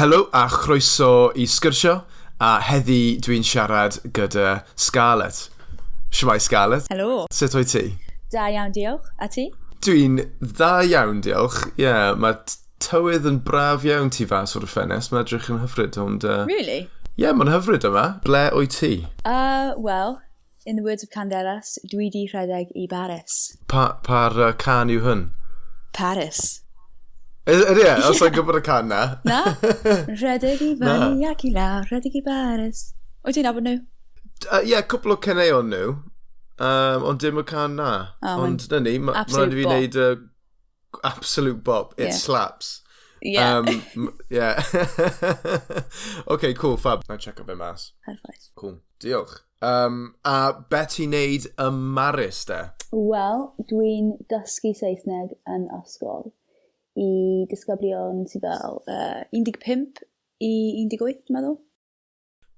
Helo a chroeso i sgyrsio, a heddi dwi'n siarad gyda Scarlett. Shwmae, Scarlett? Helo. Sut wyt ti? Da iawn, diolch. A ti? Dwi'n dda iawn, diolch. Ie, yeah, mae tywydd yn braf iawn tu fas o'r ffenest. Mae'n edrych yn hyfryd, ond... Really? Ie, yeah, mae'n hyfryd yma. Ble wyt ti? Well, in the words of Candelas, dwi di rhedeg i Baris. Pa, pa'r cân yw hwn? Paris. Ydy e? Os o'n gwybod y cân na? Na? Rhedeg i fyny ac i lawr, rhedeg i Baris. Wyt ti'n nabod nhw? Ie, yeah, cwpl o caneuon nhw. Ond dim y cân na. Oh, ond na ni, mae absolute rhaid i fi bop. wneud absolute bop. It slaps. Yeah. OK, cool, fab. Na check fe mas. Perffaith. Cool. Diolch. A be ti'n neud ym Maris, de? Wel, dwi'n dysgu Saesneg yn ysgol i disgyblion sydd fel 15 i 18, dwi'n meddwl.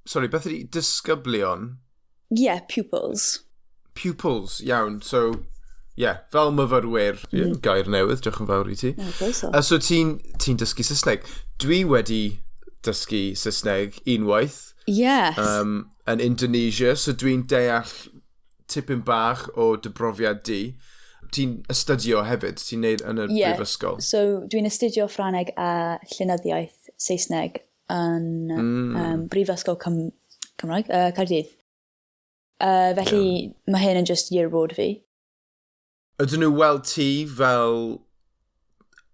Sorry, beth ydi disgyblion? Yeah, pupils. Pupils, iawn. So, yeah, fel myfyrwyr, yeah, gair newydd, diolch yn fawr i ti. Oh, croeso. A so ti'n ti dysgu Saesneg. Dwi wedi dysgu Saesneg unwaith yn Indonesia, so dwi'n deall tipyn bach o dy brofiad di. Ti'n astudio hefyd, ti'n neud yn y brifysgol. So dwi'n astudio Ffrangeg a Llenyddiaeth Saesneg yn Brifysgol Cymraeg, Caerdydd. Felly mae hyn yn just year abroad fi. Ydyn nhw weld ti fel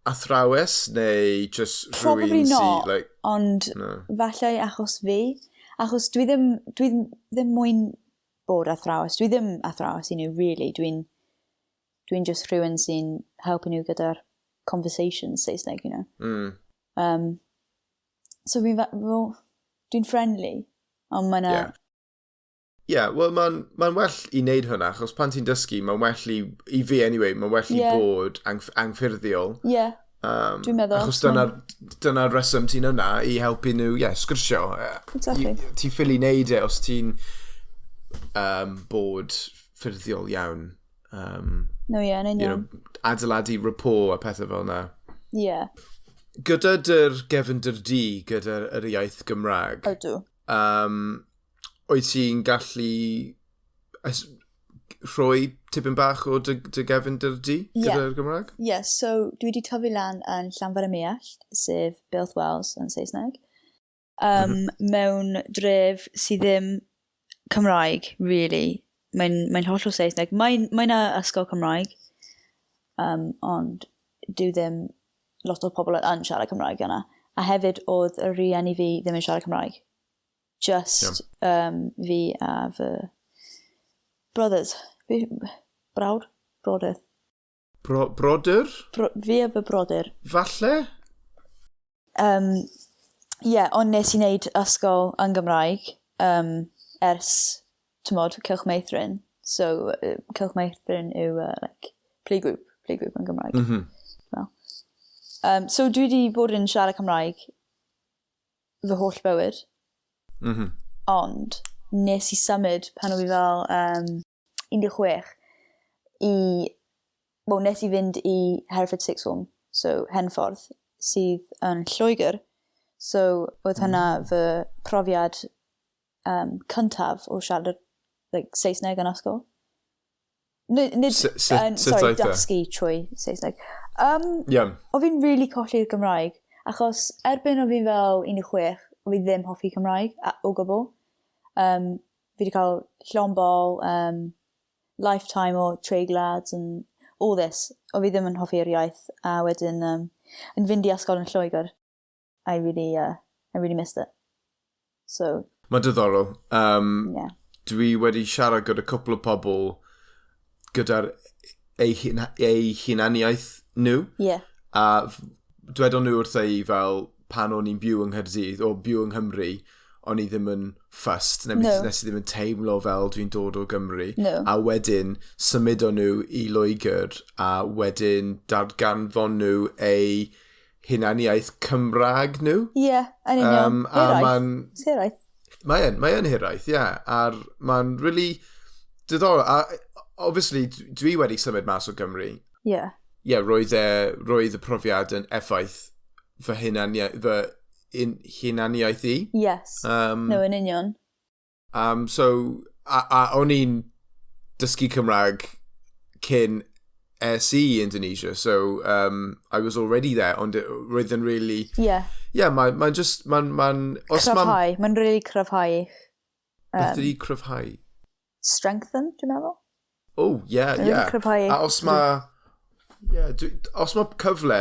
athrawes neu just Probably rhywun sy, not, like, ond no. falle achos fi. Achos dwi ddim moyn bod athrawes. Dwi ddim athrawes i nhw, really. Dwi just rhywun sy'n helpu nhw gyda'r conversations Saesneg. So fi'n, well, dwi'n friendly, ond mae'n Yeah, wel, mae'n ma well i wneud hwnna, achos pan ti'n dysgu, mae'n well i fi anyway, mae'n well i bod angffurfiol. Yeah, dwi'n meddwl. Achos dyna'r dyna reswm ti'n yna i helpu nhw, yeah, sgwrsio. Ti'n ffili wneud e os ti'n bod ffurfiol iawn. No, yeah, yn you union. Adeiladu rapport a pethau fel yna. Gyda dy'r gefndir di, gyda'r yr iaith Gymraeg, Ydw. Wyt ti'n gallu rhoi tipyn bach o dy gefndir di gyda'r Gymraeg? Yeah, so dwi wedi tyfu lan yn Llanfair-ym-Muallt, sef Builth Wells yn Saesneg, mewn dref sydd ddim Cymraeg, really. Mae'n hollol Saesneg. Mae 'na ysgol Cymraeg, ond dwi ddim lot o pobl yn siarad Cymraeg yna. A hefyd oedd y rhieni fi ddim yn siarad Cymraeg. Just fi a fy brothers. Fi, brawd? Brodyr. Brodyr? Fi a fy brodyr. Falle? Yeah, ond nes i wneud ysgol yn Gymraeg ers, tymod, Cylch Meithrin. So, Cylch Meithrin yw like, playgroup yn Gymraeg. Well. So dwi wedi bod yn siarad Cymraeg fy holl bywyd, ond nes i symud pan o'n i fel 16 i, well, nes i fynd i Hereford Sixth Form, so Henffordd, sydd yn Lloegr. So oedd hynna fy profiad cyntaf o siarad, like, Saesneg yn ysgol. Nid, Sut sorry, oedd e? dysgu trwy Saesneg. O fi'n really colli'r Gymraeg, achos erbyn o fi fel 16, o fi ddim hoffi Cymraeg o gwbl. Fi wedi cael llond bol, lifetime o treiglads and all this. O fi ddim yn hoffi'r iaith, a wedyn yn fynd i ysgol yn Lloegr, I really missed it. So, Mae'n diddorol. Yeah. Dwi wedi siarad gyda cwpl o pobl gyda'r eu hunaniaeth nhw. A dwedon nhw wrtha i fel pan o'n i'n byw yng Nghaerdydd, o byw yng Nghymru, o'n i ddim yn fussed, neu No. nes i ddim yn teimlo fel dwi'n dod o Gymru. No. A wedyn symudon nhw i Loegr, a wedyn darganfon nhw eu hunaniaeth Cymraeg nhw. Yeah, yn union. A Hiraeth. ma'n Hiraeth. Mae yn hiraeth, ie. Yeah. A'r mae'n really diddorol. A obviously, dwi wedi symud mas o Gymru. Ie, yeah, roedd y profiad yn effaith fy hunaniaeth, fy in, hunaniaeth i. Yes. No, yn union. So, a o'n i'n dysgu Cymraeg cyn es i Indonesia, so I was already there, ond roedd yn really... Yeah, mae'n ma just... Mae'n... Ma os cryfhau. Mae'n really cryfhau eich... Beth ydi cryfhau? Strengthen, dwi'n meddwl. Oh, yeah, Mae'n yeah. really cryfhau. A os mae... Yeah, os mae cyfle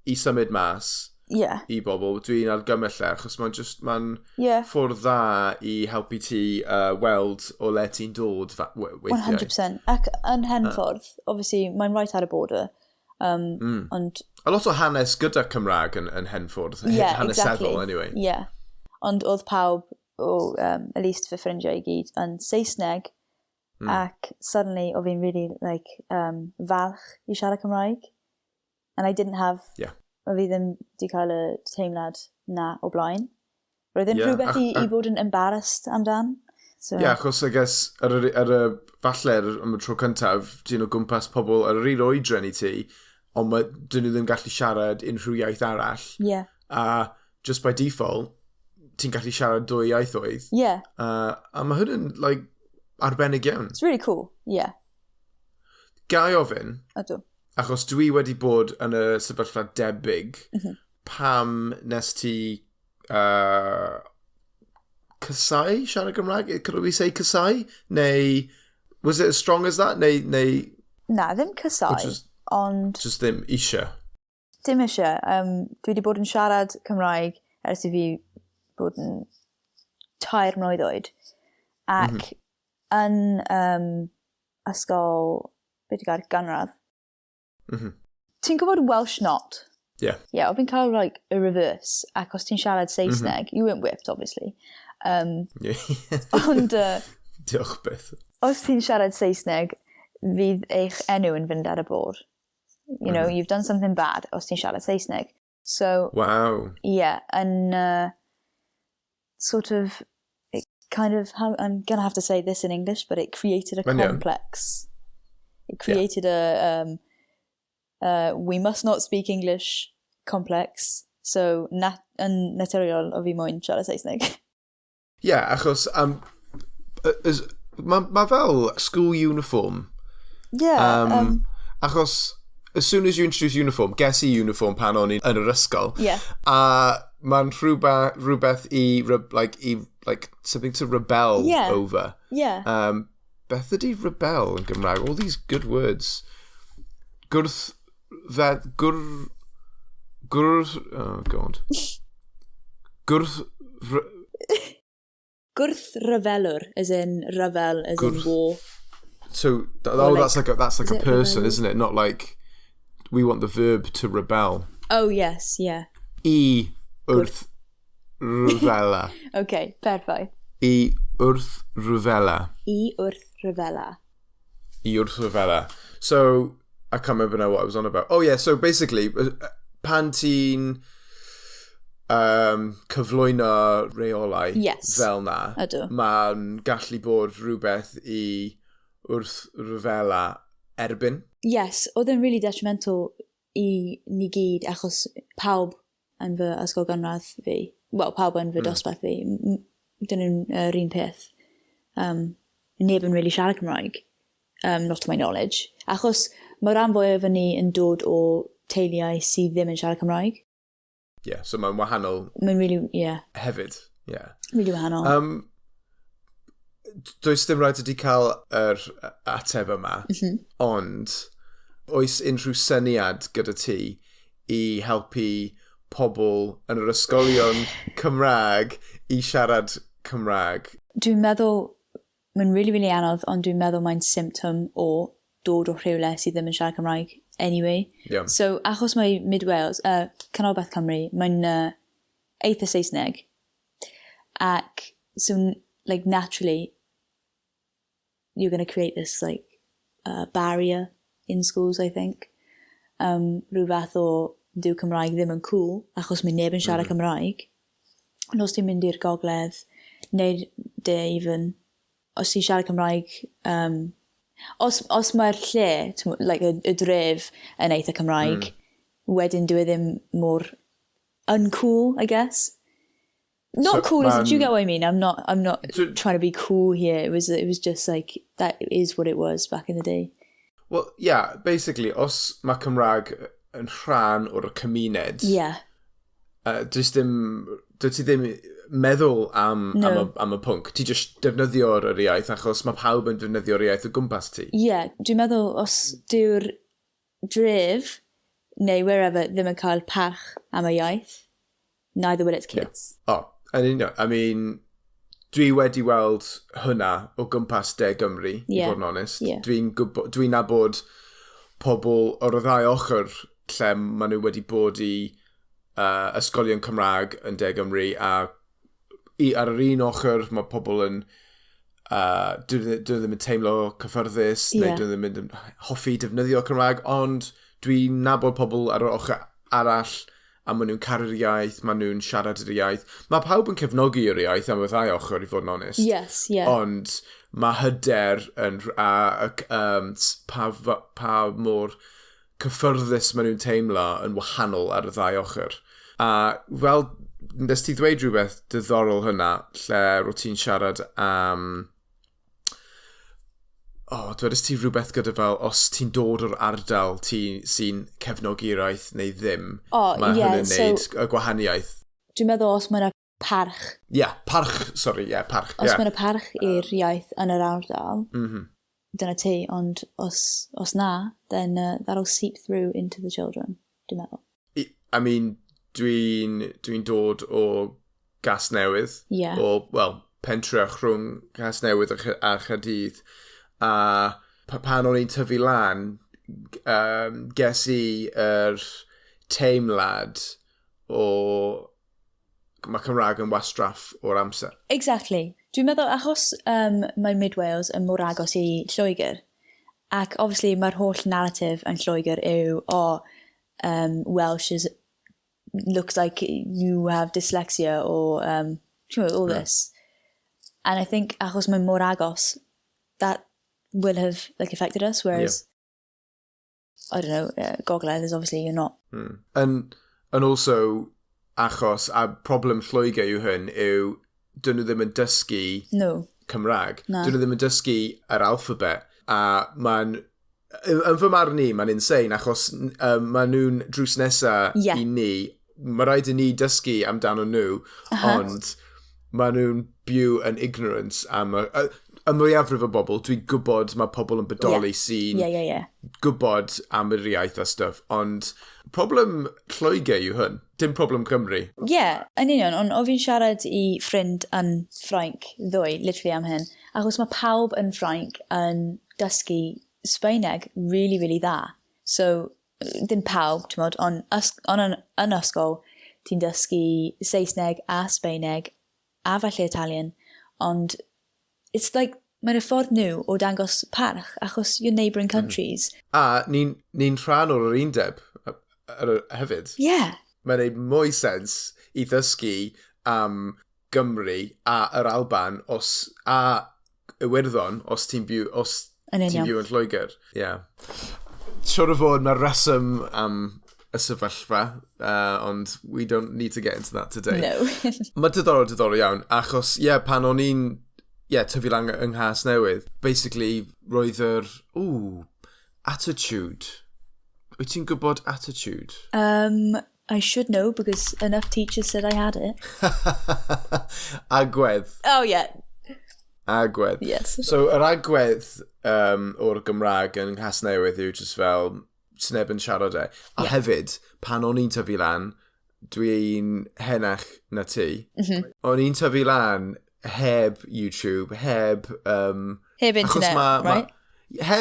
i symud mas i bobl, dwi'n argymell e, achos mae'n just, mae'n ffordd dda i helpu ti weld o le ti'n dod weithiau. 100%. Ac yn Henffordd, obviously, mae'n right ar y border. Ond A lot o hanes gyda Cymraeg yn Henffordd. Yeah, hanesyddol, exactly. Anyway. Yeah. Ond oedd pawb, o, at least fy ffrindiau i gyd, yn Saesneg, ac suddenly oedd fi'n really like, falch i siarad Cymraeg. And I didn't have... Oedd fi ddim di cael y teimlad na o blaen. Roedd yn rhywbeth i bod yn embarrassed amdan. So, Yeah, achos I guess, ar y, falle am y tro cyntaf, ti'n o gwmpas pobl ar yr un oedran i ti, ond dyn nhw ddim gallu siarad unrhyw iaith arall. A just by default, ti'n gallu siarad dwy iaithoedd. A mae hwn yn, like, arbennig iawn. It's really cool. Yeah. Ga i ofyn, Ydw. Achos dwi wedi bod yn y sefyllfa debyg, pam nes ti casáu siarad Gymraeg? Could we say casáu? Neu, was it as strong as that? Neu Na, ddim casáu, Or just, ond just ddim eisiau? Dim eisiau. Dwi wedi bod yn siarad Cymraeg ers i fi bod yn 3 mlwydd oed. Ac yn ysgol, beth i gael, gynradd. Ti'n gwybod Welsh Not? Yeah. Yeah, oedd fi'n cael like, a reverse, ac os ti'n siarad Saesneg, you weren't whipped, obviously. Ond Diolch byth. Os ti'n siarad Saesneg, fydd eich enw yn fynd ar y bord. You've done something bad os ti'n siarad Saesneg. So, yeah, and sort of, it kind of, how, I'm going to have to say this in English, but it created a Mae'n iawn. Complex. It created a we must not speak English complex. So, yn naturiol o fi moyn siarad Saesneg. Yeah, achos ma fel school uniform. Achos as soon as you introduce uniform, ges i uniform pan o'n i yn yr ysgol. A mae'n rhywbeth like, i, like, something to rebel over. Beth ydy rebel yn Gymraeg? All these good words. Gwrth... Fe, gwr... Gwr... Oh, God. Gwrth... Gwrthryfelwr, as in rhyfel, as in war. So, oh, Or that's like is a it person, rebel? Isn't it? Not like we want the verb to rebel. Oh, yes, yeah. I wrth ryfela. Okay, perffaith. I wrth ryfela. I wrth ryfela. I wrth ryfela. So, I can't remember now what I was on about. Oh yeah, so basically, pan ti'n cyflwyno reolau fel na, Ydw. mae'n gallu bod rhywbeth i wrth ryfela erbyn. Yes, oedd yn really detrimental i ni gyd achos pawb yn fy ysgol gynradd fi, wel, pawb yn fy dosbarth fi, dyn nhw'n yr un peth. Neb yn really siarad Cymraeg, not to my knowledge. Achos mae rhan fwyaf o ni yn dod o teuluau sydd ddim yn siarad Cymraeg. Yeah, so mae'n wahanol Mae'n really, yeah, hefyd. Yeah. Really wahanol. Does dim rhaid i ti cael yr ateb yma, ond oes unrhyw syniad gyda ti i helpu pobl yn yr ysgolion Cymraeg i siarad Cymraeg? Dwi'n meddwl, mae'n really, really anodd, ond dwi'n meddwl mae'n symptom o dod o rhywle sydd ddim yn siarad Cymraeg anyway. So, achos mae Mid Wales, Canolbarth Cymru, mae'n eitha Saesneg. Ac, so, like, naturally, you're going to create this, like, barrier in schools, I think. Rhyw fath o dyw Cymraeg ddim yn cool, achos mae neb yn siarad Cymraeg. Ond os ti'n mynd i'r gogledd, neu'r de even, os ti'n siarad Cymraeg, os mae'r lle, like y dref yn eitha Cymraeg, wedyn dyw e ddim mor uncool, I guess. Not so, cool, is it? Do you get what I mean? I'm not trying to be cool here. It was just like, that is what it was back in the day. Well, yeah, basically, os mae Cymraeg yn rhan o'r cymuned, does dim, dwyt ti ddim meddwl No. am y pwnc. Ti just defnyddio'r yr iaith achos mae pawb yn defnyddio'r iaith o gwmpas ti. Yeah, dwi'n meddwl os dyw'r dref neu wherever ddim yn cael parch am y iaith, neither will its kids. Oh, yn union. I mean, dwi wedi weld hwnna o gwmpas De Gymru, i fod yn onest. Dwi'n dwi nabod pobl o'r ddau ochr lle maen nhw wedi bod i ysgolion Cymraeg yn De Gymru a ar yr un ochr mae pobl yn dwi ddim yn teimlo cyffyrddus neu dwi ddim yn hoffi defnyddio Cymraeg, ond dwi'n nabod pobl ar yr ochr arall a maen nhw'n caru'r iaith, maen nhw'n siarad yr iaith. Mae pawb yn cefnogi yr iaith am y ddau ochr, i fod yn onest. Ond mae hyder yn, a pa mor cyffyrddus maen nhw'n teimlo yn wahanol ar y ddau ochr. A fel, nes ti ddweud rhywbeth diddorol hynna, lle ro't ti'n siarad am... Oh, dwedais ti rhywbeth gyda fel, os ti'n dod o'r ardal ti sy'n cefnogi'r iaith neu ddim, mae hwnna'n neud y gwahaniaeth. Dwi'n meddwl os mae yna parch, Ie, yeah, parch, sorry, ie, yeah, parch. Os mae yna parch i'r iaith yn yr ardal, dyna ti, ond os na, then that'll seep through into the children, dwi'n meddwl. I mean, dwi'n dod o Gasnewydd. O, wel, pentre rhwng Casnewydd a Chaerdydd. A pan o'n i'n tyfu lan, ges i yr teimlad o mae Cymraeg yn wastraff o'r amser. Exactly. Dwi'n meddwl achos mae Mid Wales yn mor agos i Lloegr, ac obviously mae'r holl narrative yn Lloegr yw, oh, Welsh is, looks like you have dyslexia or all this. And I think achos mae mor agos, that will have like affected us, whereas I don't know, Gogledd is obviously you're not. And also, achos, a problem Lloegr yw hyn, yw dyn nhw ddim yn dysgu No. Cymraeg. Na. Dyn nhw ddim yn dysgu yr alphabet. A mae'n, yn fy marn i, mae'n insane, achos maen nhw'n drws nesa i ni. Mae rhaid i ni dysgu amdano nhw, ond maen nhw'n byw yn ignorance am y mwyafrif o bobl. Dwi'n gwybod mae pobl yn bodoli sy'n gwybod am yr iaith a stuff, ond problem Lloegr yw hwn, dim problem Cymru. Ie, yeah, yn union, ond o fi'n siarad i ffrind yn Ffrainc ddoe, literally am hyn, achos mae pawb yn Ffrainc yn dysgu Sbaeneg really, really dda. So, ddim pawb, ti'n modd, ond on, yn ysgol, ti'n dysgu Saesneg a Sbaeneg a falle Italian, ond it's like, mae'n y ffordd nhw o dangos parch, achos you're neighbouring countries. A ni'n ni rhan o'r undeb hefyd. Mae'n neud mwy sens i ddysgu am Gymru a yr Alban a Iwerddon os Yn ti'n union. byw yn Lloegr. Yeah. Siwr o fod mae'r reswm am y sefyllfa, ond we don't need to get into that today. No. Mae diddorol, diddorol iawn, achos, ie, yeah, pan o'n i'n yeah, tyfu lan yng Nghasnewydd, basically, roedd yr, ooh, attitude. Wyt ti'n gwybod attitude? I should know because enough teachers said I had it. Agwedd. Oh, yeah. Agwedd. Yes. So, yr agwedd o'r Gymraeg yn Nghasnewydd yw just fel, sneb yn siarad e. A hefyd, pan o'n i'n tyfu lan, dwi'n henach na ti. O'n i'n tyfu lan heb YouTube, heb Heb achos internet, right?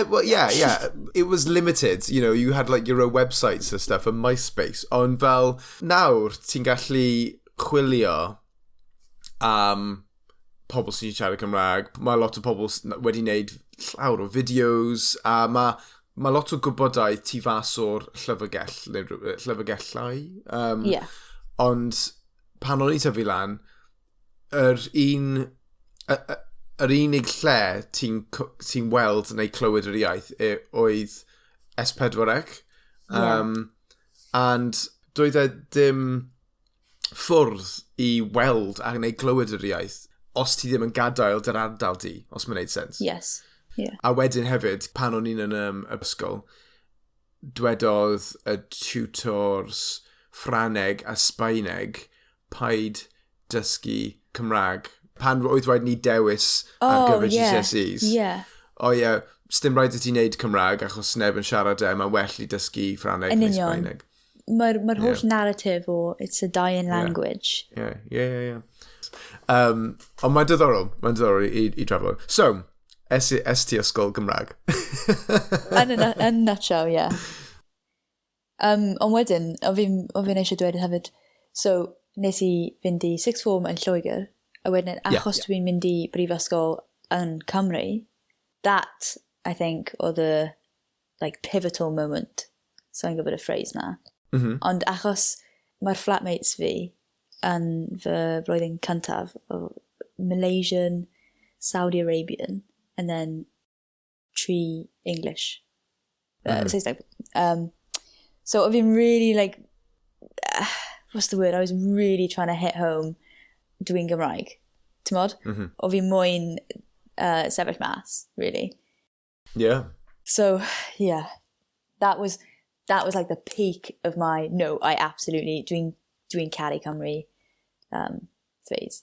Well, yeah. It was limited. You had like your own websites and stuff and MySpace. Ond fel, nawr, ti'n gallu chwilio am pobl sy'n siarad Cymraeg. Mae lot o pobl wedi wneud llawer o fideos, a mae lot o gwybodaeth tu fas o'r llyfrgell, neu llyfrgellau. Ond pan o'n i tyfu lan, yr unig lle ti weld neu clywed yr iaith oedd S4C. And doedd e dim. ffwrdd i weld a neu glywed yr iaith os ti ddim yn gadael dy'r ardal di, os mae'n neud sens. Yes. Yeah. A wedyn hefyd, pan o'n i'n yn yr ysgol, dwedodd y tutors Ffraneg a Sbaeneg paid dysgu Cymraeg. Pan oedd rhaid ni dewis ar gyfer GCSEs. O ie, yeah, sdim rhaid i ti wneud Cymraeg achos neb yn siarad e, mae'n well i dysgu Ffraneg neu Sbaeneg. Mae'r holl narrative o "it's a dying language". Yeah. Ond mae'n diddorol i drafod. So, es ti ysgol Gymraeg? In a nutshell, yeah. Ond wedyn, o fi'n eisiau dweud hefyd, so nes i fynd i sixth form yn Lloegr, a wedyn achos dwi'n mynd i brifysgol yn Cymru, that, I think, oedd y like, pivotal moment. So i'n gwybod y phrase na. Ond achos mae'r flatmates fi yn fy blwyddyn cyntaf o Malaysian, Saudi Arabian, and then tri English. Saesneg. So I've been really like, what's the word? I was really trying to hit home dwi'n Gymraeg. T'mod? O fi moyn sefyll mas, really. So, yeah, that was like the peak of my, no, I absolutely, dwi'n caru Cymru phase.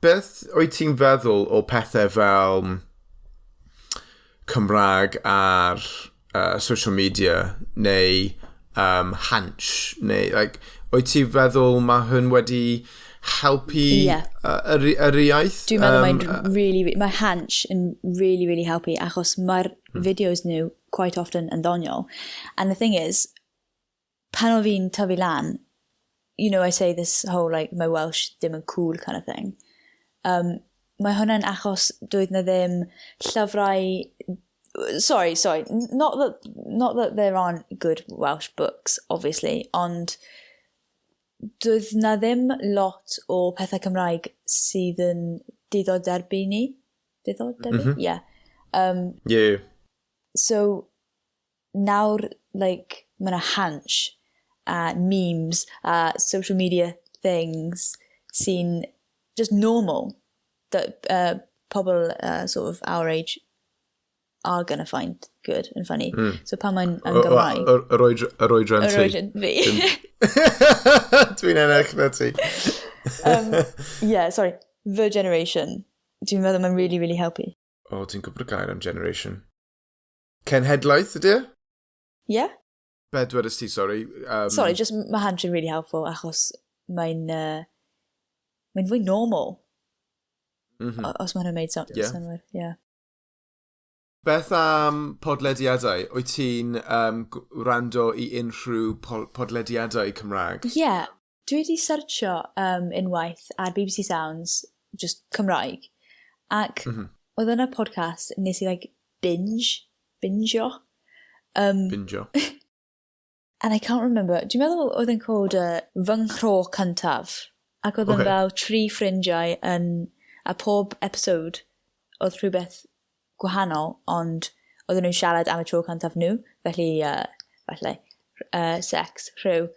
Beth wyt ti'n feddwl o pethau fel Cymraeg ar social media neu Hansh neu like, wyt ti'n feddwl mae hwn wedi helpu yr iaith? Dwi'n meddwl mae'n really, mae Hansh yn really, really helpu achos mae'r videos nhw quite often yn ddoniol. And the thing is, pan o fi'n tyfu lan, I say this whole like, my Welsh ddim yn cool kind of thing. Mae hwnna'n achos doedd na ddim llyfrau. Sorry, not that there aren't good Welsh books, obviously, ond doedd na ddim lot o pethau Cymraeg sydd yn diddordebu ni. Diddordebu? Yeah. So nawr, like, mae yna Hansh a memes a social media things sy'n just normal that pobl sort of our age are gonna find good and funny. So pan mae'n yn Gymraeg. Yr oedran ti. Yr oedran fi. Dwi'n enach na ti. Yeah, sorry. The generation. Dwi'n meddwl mae'n really, really helpu. O, oh, ti'n gwybod y gair am generation. Cenhedlaeth ydy e? Yeah? Be dwedais ti, sorry? Sorry, just mae Hansh yn really helpful achos mae'n fwy normal. Os mae hwnna'n made synnwyr, yeah. Beth am podlediadau? Wyt ti'n wrando i unrhyw podlediadau Cymraeg? Yeah, dwi wedi searcho unwaith ar BBC Sounds, just Cymraeg, ac oedd yna podcast nes i like bingeo. Bingeo. And I can't remember, dwi'n meddwl oedd yn called Fy Nghro Cyntaf, ac oedd yn fel tri ffrindiau yn, a pob episode oedd rhywbeth gwahanol, ond oedden nhw'n siarad am y tro cyntaf nhw, felly, falle, sex, rhyw,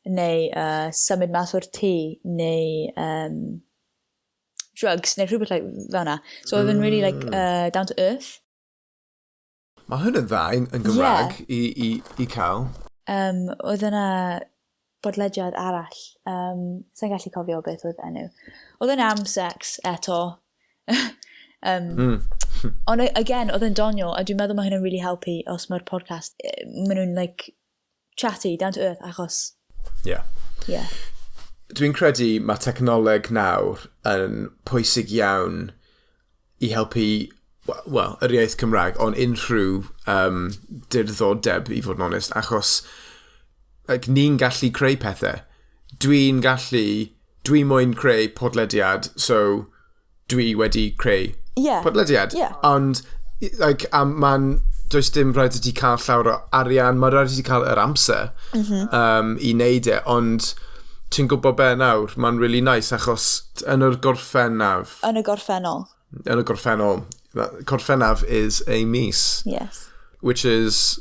neu symud mas o'r tŷ, neu drugs, neu rhywbeth like, fel yna. So oedd yn really like, down to earth. Mae hwn yn dda yn Gymraeg i cael. Oedd yna bodlediad arall. Sa'n gallu cofio beth oedd enw. Oedd yn am sex eto. Ond again, oedd yn doniol, a dwi'n meddwl mae hynny'n really helpu os mae'r podcast, maen nhw'n like chatty, down to earth, achos, yeah. Dwi'n credu mae technoleg nawr yn pwysig iawn i helpu, well, yr iaith Cymraeg, ond unrhyw diddordeb, i fod yn onest, achos like, ni'n gallu creu pethau. Dwi moyn creu podlediad, so dwi wedi creu podlediad. Ond, like, does dim rhaid i ti cael llawer o arian, mae rhaid i ti cael yr amser i wneud e, ond ti'n gwybod be nawr, mae'n really nice, achos yn yr gorffennaf, Yn y gorffennol. Yn y gorffennol, gorffennaf is a mis, which is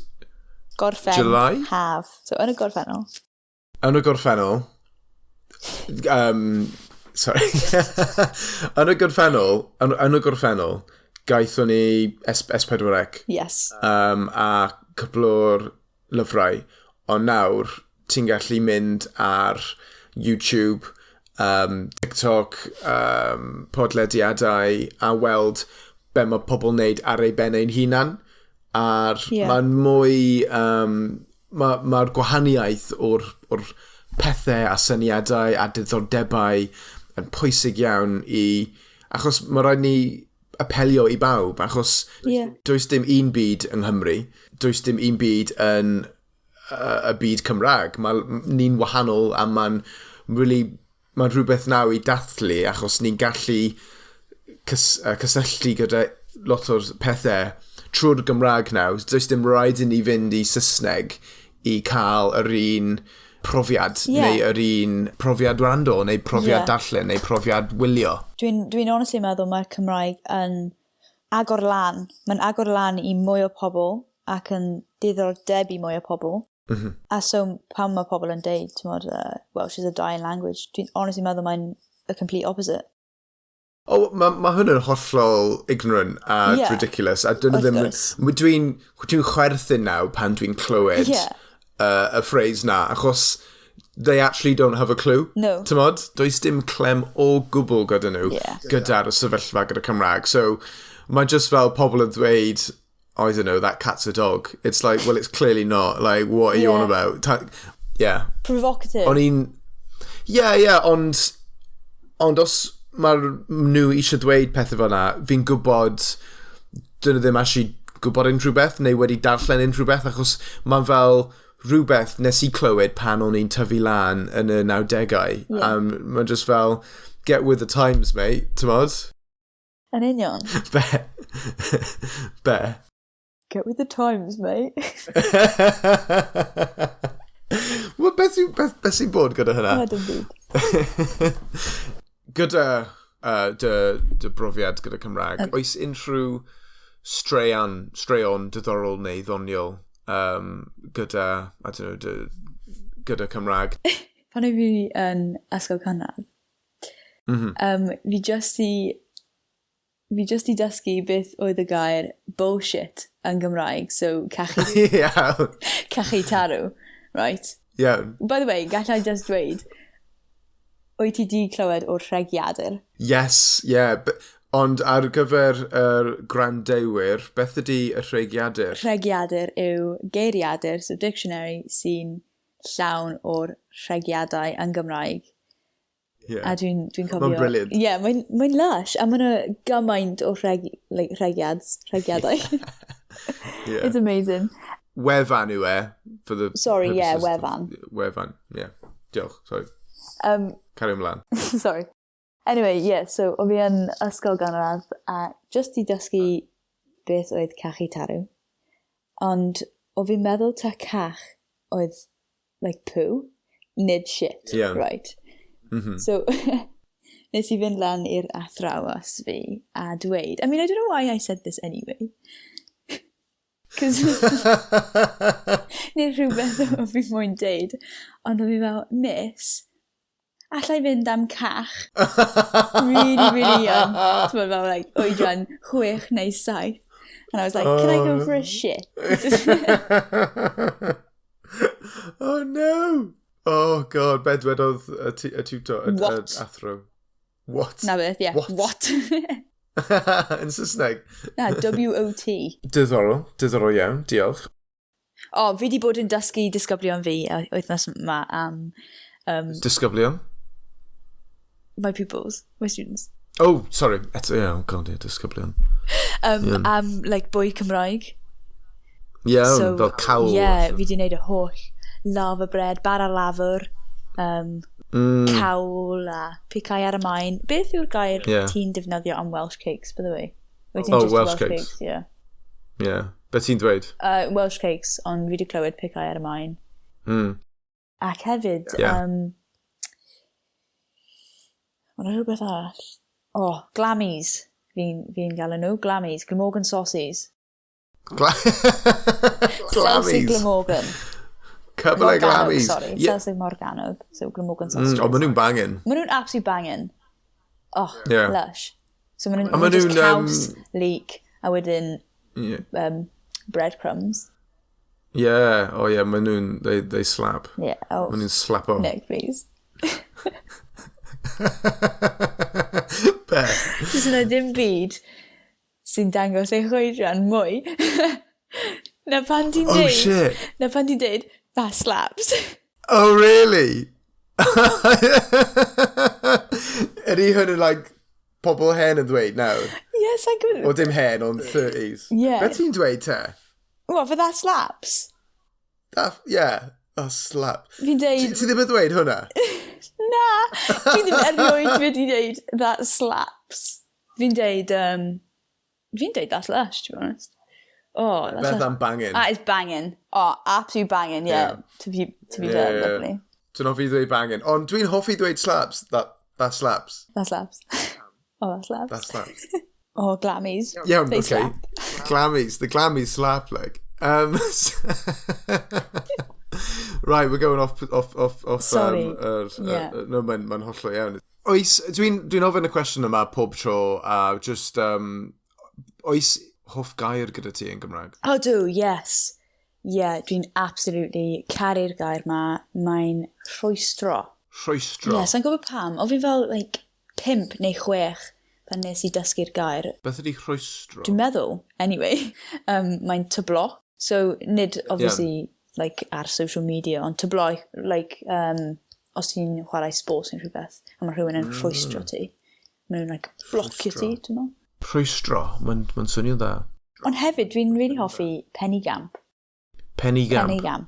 Gorffen. July? Haf. So, yn y gorffennol. Yn y gorffennol, Sorry. Yn y gorffennol, yn y gorffennol, gaethon ni S4C. Yes. A cwpl o'r lyfrau, ond nawr ti'n gallu mynd ar YouTube, TikTok, podlediadau a weld be mae pobl wneud ar ei ben ein hunan. A'r mae'n mwy... Mae'r ma gwahaniaeth o'r pethau a syniadau a diddordebau yn pwysig iawn i... Achos mae rhaid ni apelio i bawb, achos does dim un byd yng Nghymru, does dim un byd yn y byd Cymraeg. Mae ni'n wahanol a mae'n really, mae'n rhywbeth naw i dathlu achos ni'n gallu cysylltu gyda lot o'r pethau trwy'r Gymraeg nawr. Does dim rhaid i ni fynd i Saesneg i cael yr un profiad neu yr un profiad wrando neu profiad darllen neu profiad wylio. Dwi'n honestly meddwl mae'r Cymraeg yn agor lan. Mae'n agor lan i mwy o pobl ac yn diddordeb i mwy o pobl. A so pan mae pobl yn deud, t'mod, "Welsh is a dying language", dwi'n honestly meddwl mae'n the complete opposite. O, oh, mae ma hwn yn hollol ignorant a ridiculous. A dyn nhw ddim. Dwi'n dwi chwerthin nawr pan dwi'n clywed y phrase na, achos they actually don't have a clue. No. T'mod? Does dim clem o gwbl gyda nhw gyda'r sefyllfa gyda Cymraeg. So, mae just fel pobl yn dweud, "I don't know, that cat's a dog." It's like, well, it's clearly not. Like, what are you on about? Yeah. Provocative. O'n i'n... Yeah, ond os mae nhw eisiau dweud pethau fel yna, fi'n gwybod dyn nhw ddim actually gwybod unrhyw beth neu wedi darllen unrhyw beth, achos mae'n fel rhywbeth nes i clywed pan o'n i'n tyfu lan yn y 90au. Mae'n just fel, get with the times, mate, t'mod? Yn union. Be? Be? Get with the times, mate. Wel, beth sy'n bod gyda hynna? O, dim byd. Gyda dy brofiad gyda Cymraeg, oes unrhyw straeon diddorol neu ddoniol gyda, I don't know, gyda Cymraeg? Pan oedd fi yn ysgol cynradd, fi just i dysgu beth oedd y gair bullshit yn Gymraeg, so cachu, cachu tarw, right? Iawn. By the way, gallai just dweud, wyt ti di clywed o'r rhegiadur? Yes, yeah. But, ond ar gyfer yr gwrandewyr, beth ydy y rhegiadur? Rhegiadur yw geiriadur, so dictionary, sy'n llawn o'r rhegiadau yn Gymraeg. A dwi cofio. Mae'n brilliant. Ie, yeah, mae'n mae lush. A mae'n gymaint o like, rhegiadau. It's amazing. Wefan yw e, for the Sorry, yeah, purposes of wefan. Wefan, yeah. Diolch, sorry. Carry ymlaen. Sorry. Anyway, yeah, so o fi yn ysgol gynradd a just i dysgu beth oedd cachu tarw. Ond o fi'n meddwl ta cach oedd like poo, nid shit, right? So, nes i fynd lan i'r athrawes fi a dweud, I mean, I don't know why I said this anyway. Cos nid rhywbeth o fi moyn deud, ond o fi fel, "Miss, allai fynd am cach?" Really, really young. Ti'n fel, like, oedran 6 neu 7. And I was like, "Can I go for a shit?" Oh no! Oh God, be dwedodd y tutor, What? y athro? What? Na beth, yeah. What? What? Yn Saesneg. Na, W-O-T. Diddorol, diddorol iawn, diolch. O, fi di bod yn dysgu disgyblion fi wythnos yma am Disgyblion? My pupils, my students. Oh, sorry. Eto, yeah, oh God, yeah, disgyblion. Am, like, bwyd Cymraeg. Yeah, so, fel cawl. Yeah, fi di wneud y holl laverbread, bara lafur, cawl a picau ar y maen. Beth yw'r gair ti'n defnyddio am Welsh cakes, by the way? Wyt ti'n Oh, just Welsh cakes. Yeah. Yeah. Be ti'n dweud? Welsh cakes, ond fi di clywed picau ar y maen. Ac hefyd, Ond rhywbeth arall. Oh, glammies. Fi'n galw nhw. Glammies. Glamorgan saucies. Saucy Glammies. Glamorgan. Couple of glammies. Sorry, yeah. Sounds like Morgannwg. So Glamorgan sausages. Oh, maen nhw'n banging. Maen nhw'n absolutely banging. Oh, yeah. Lush. So maen nhw'n just caws, leek, a wedyn breadcrumbs. Yeah, oh yeah, maen nhw'n, they slap. Yeah, oh. Maen nhw'n slapo. Nick, please. Be? Does yna dim byd sy'n dangos eich oedran mwy. Na pan ti'n deud... Oh, shit. Na pan ti'n deud, that slaps. Oh, really? Ydy hwn yn, like, pobl hen yn dweud nawr? Yes, I could. O dim hen, ond 30s. Yeah. Be ti'n dweud te? What, for that slaps? That, yeah, that slap. Fi'n deud... Ti ddim yn dweud hwnna? Na, fi ddim erioed wedi deud that slaps. Fi'n deud, fi'n deud that's lush, to be honest. Oh, that's Beth am banging? That is banging. Oh, absolute banging, yeah. To be fair, lovely. Dwi'n hoffi dweud banging. Ond dwi'n hoffi dweud slaps. That slaps. That slaps. Oh, that slaps. That slaps. Oh, glammies. Yeah, they okay. Slap. Glammies. The glammies slap, like. Right, we're going off. Sorry. No, mae'n hollol iawn. Oes, dwi'n ofyn y cwestiwn yma pob tro, just, oes hoff gair gyda ti yn Gymraeg? Oh, do, yes. Yeah, dwi'n absolutely caru'r gair ma. Mae'n rhwystro. Rhwystro? Yeah, sa'n gwybod pam. O fi'n fel, like, 5 neu 6 pan nes i dysgu'r gair. Beth ydi rhwystro? Dwi'n meddwl, anyway, mae'n to block. So, nid, obviously, like, ar social media, ond to block, like, os ti'n chwarae sports neu rhywbeth, a mae rhywun yn rhwystro ti. Maen nhw'n, like, blocio ti, dwi'n meddwl. Rhwystro, mae'n swnio dda. Ond hefyd, dwi'n really hoffi penigamp. Penigamp? Penigamp.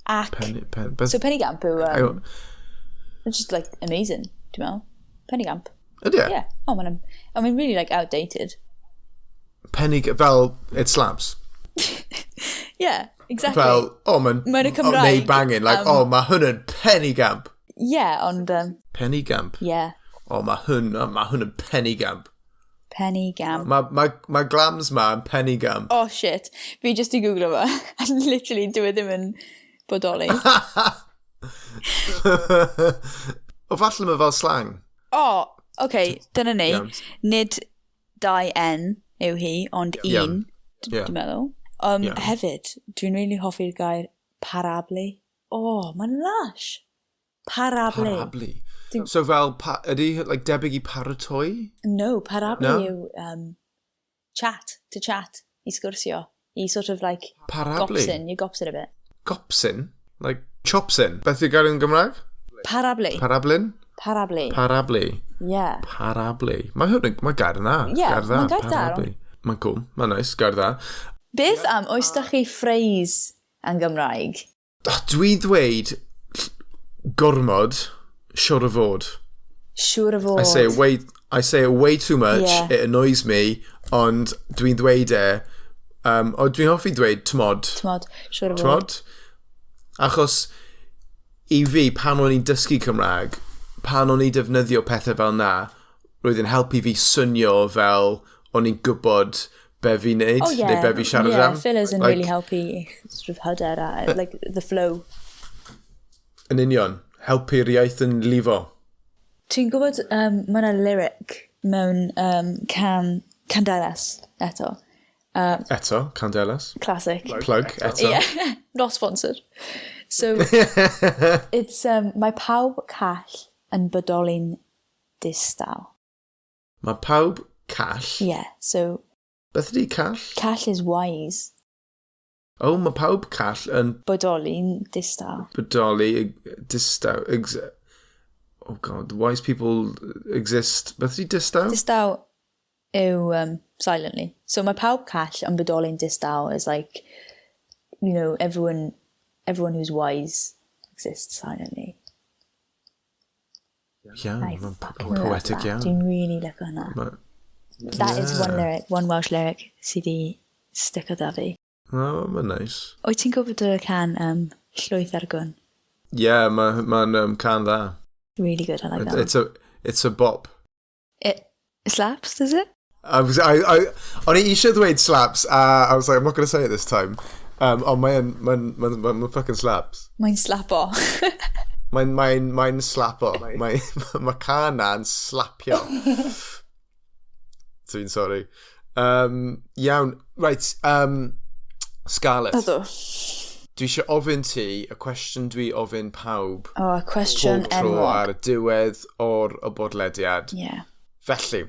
Ac, so penigamp yw, it's just, like, amazing, dwi'n meddwl. Penigamp. Ydy e? Yeah. Oh, mae'n, I mean, really, like, outdated. Penig, fel, it slaps. Yeah, exactly. Fel, oh, mae'n... Mae'n y Cymraeg. Neu banging, like, oh, mae hwn yn penigamp. Yeah, ond... Penigamp. Yeah. Oh, mae hwn yn penigamp. Penigamp. Mae glams ma yn penigamp. Oh, shit. Fi just i googlo fo. And literally, dwi e ddim yn bodoli. O, falle mae fel slang. Oh, okay, dyna ni. Yeah. Nid 2N yw hi, ond un, dwi'n meddwl. Hefyd, dwi'n really hoffi'r gair parablu. Oh, mae'n lush. Parablu. Parablu. So fel, ydy like, debyg i paratoi? No, parablu yw chat, to chat, i sgwrsio. I sort of like parablu. Gopsin, you gopsin a bit. Gopsin? Like chopsin? Beth yw'r gair yn Gymraeg? Parablu. Parablin? Parablu. Parablu. Yeah. Parablu. Mae hwn yn, mae gair yna. Yeah, mae'n gair da. Mae'n cool, mae'n nice, gair dda. Beth am, oes da chi phrase yn Gymraeg? Dwi ddweud gormod, siwr o fod. Siwr o fod. I say it way too much, yeah. It annoys me, ond dwi'n dweud e, o dwi'n hoffi dweud tmod. Tmod, siwr o fod. Tmod. Achos i fi, pan o'n i'n dysgu Cymraeg, pan o'n i'n defnyddio pethau fel na, roedd yn helpu fi swnio fel o'n i'n gwybod be fi'n neud, oh, yeah. Neu be fi siarad am. Yeah, fillers yn like, really helpu sort of hyder a, like, the flow. Yn union, helpu'r iaith yn lifo. Ti'n gwybod, mae yna lyric mewn Candelas, eto. Eto, Candelas. Classic. Plug, eto. Yeah, not sponsored. So, it's, mae pawb call yn bodoli'n distaw. Mae pawb call? Yeah, so... Beth ydi call? Call is wise. Oh, mae pawb call yn... Bodoli'n distaw. Bodoli, distaw. Oh god, wise people exist. Beth ydi distaw? Distaw yw silently. So mae pawb call yn bodoli'n distaw is like, you know, everyone who's wise exists silently. Iawn, mae'n poetic iawn. Dwi'n really licio hwnna. That is one lyric, one Welsh lyric sydd i stick o da fi. Oh, mae'n nice. Wyt ti'n gwybod y can Llwyth ar Gwn? Yeah, mae'n can dda. Really good, I like that. It's a bop. It slaps, does it? O'n i eisiau dweud slaps, I was like, I'm not going to say it this time. Ond mae'n fucking slaps. Mae'n slapo. Mae'n slapo. Mae cân na'n slapio. Dwi'n sorry. Iawn, right, Scarlett. Ydw. Dwi eisiau ofyn ti y cwestiwn dwi ofyn pawb. O, oh, cwestiwn pob tro ar y diwedd o'r y bodlediad. Felly,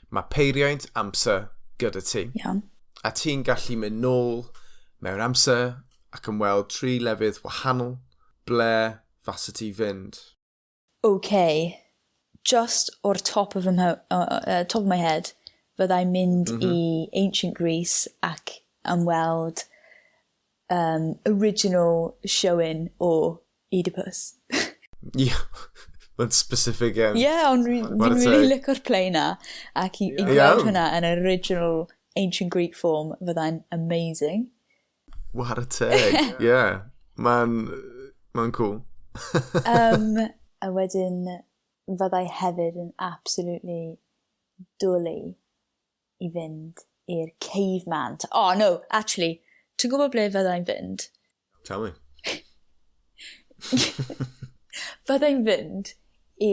mae peiriant amser gyda ti. Iawn. A ti'n gallu mynd nôl mewn amser ac yn weld tri lefydd wahanol ble fasa ti fynd. Okay. Just o'r top of my head, fyddai'n mynd i Ancient Greece ac ymweld original showing o Oedipus. Yeah. Mae'n specific iawn. Yeah, ond fi'n really licio'r play na. Ac i gweld hwnna yn original Ancient Greek form, fyddai'n amazing. What a teg. Yeah. Mae'n cool. A wedyn fyddai hefyd yn absolutely dwlu i fynd i'r caveman. Oh, no, actually, ti'n gwybod ble fyddai'n fynd? Tell me. Fyddai'n fynd i...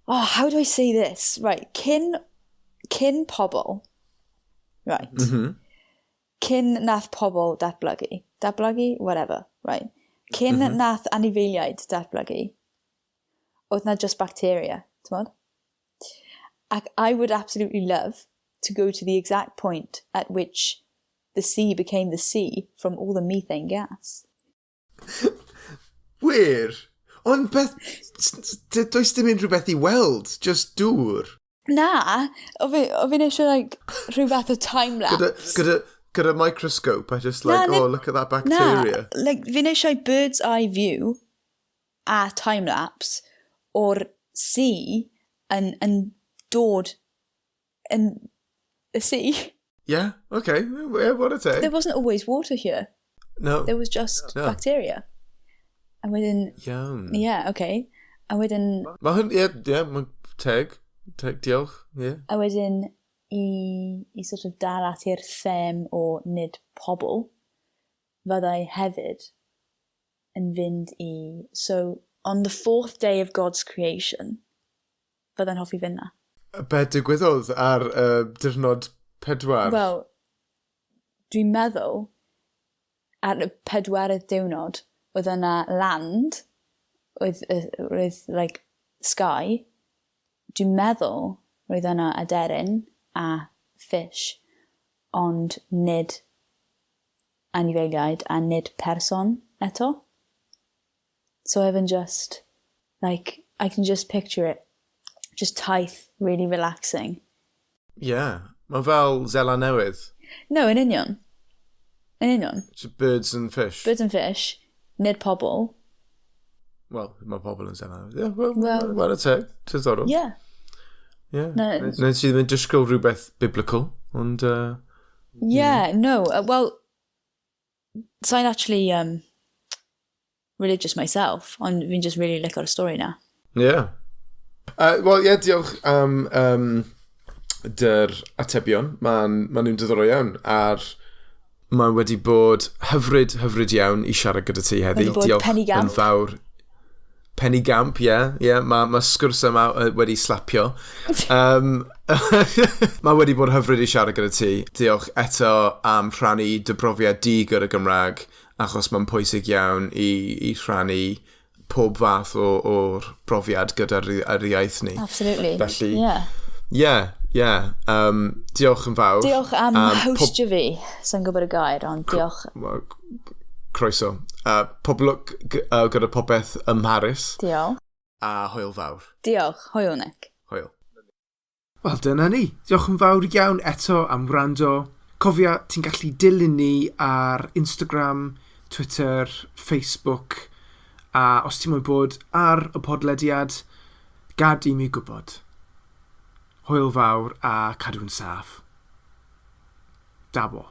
Oh, how do I say this? Right, cyn pobl, right, cyn nath pobl datblygu, datblygu, whatever, right, cyn nath anifeiliaid datblygu, oedd na just bacteria, ti'n? Ac I would absolutely love to go to the exact point at which the sea became the sea from all the methane gas. Wir? Ond beth... Does dim unrhyw beth i weld, just dŵr. Na, o fi'n eisiau like, rhyw fath o time-lapse. Gyda microscope, I just like, Na, oh, look at that bacteria. Na, like, fi'n eisiau bird's eye view a time-lapse o'r sea yn dod yn y sea. Yeah, okay. Yeah, what a take. There wasn't always water here. No. There was just No. bacteria. A wedyn, Iawn. Yeah, okay. A wedyn, Mae hwn, ie, mae'n teg. Teg, diolch, ie. A wedyn i sort of dal at i'r them o nid pobl, fyddai hefyd yn fynd i... So, on the fourth day of God's creation, fyddai'n hoffi fynd na. Be digwyddodd ar diwrnod 4? Wel, dwi'n meddwl ar y pedwerydd diwrnod, oedd yna land, oedd like, sky. Dwi'n meddwl roedd yna aderyn a fish, ond nid anifeiliaid a nid person eto. So even just, like, I can just picture it. Just taith, really relaxing. Yeah. Mae fel Seland Newydd. No, yn union. Yn union. Just birds and fish. Birds and fish, nid pobl. Wel, mae pobl yn Seland Newydd. Yeah, well, Wel- well, teg. Diddorol. Yeah. Yeah. No. Nes i ddim yn disgwyl rhywbeth biblical, ond... Yeah, no. Well, sa'n actually religious myself, ond fi'n just really licio'r stori na. Yeah. Wel, ie, yeah, diolch am dy'r atebion. Mae'n ma nhw'n diddorol iawn. A'r mae wedi bod hyfryd, hyfryd iawn i siarad gyda ti heddi. Wedi bod Diolch penigamp. yn fawr. Penigamp, ie. Yeah, yeah. Mae sgwrs yma wedi slapio. Mae wedi bod hyfryd i siarad gyda ti. Diolch eto am rhannu dy brofiad di gyda Gymraeg, achos mae'n pwysig iawn i rhannu pob fath o'r brofiad gyda'r yr iaith ni. Absolutely. Felly, Yeah. Yeah. Diolch yn fawr. Diolch am hostio fi. Sa'n gwybod y gair, ond diolch. Wel, croeso. Pob lwc gyda popeth ym Mharis. Diolch. A hwyl fawr. Diolch. Hwyl, Nick. Hwyl. Wel, dyna ni. Diolch yn fawr iawn eto am wrando. Cofia, ti'n gallu dilyn ni ar Instagram, Twitter, Facebook, a os ti'n moyn bod ar y podlediad, gad i mi gwybod. Hwyl fawr a cadw'n saff. Dabo.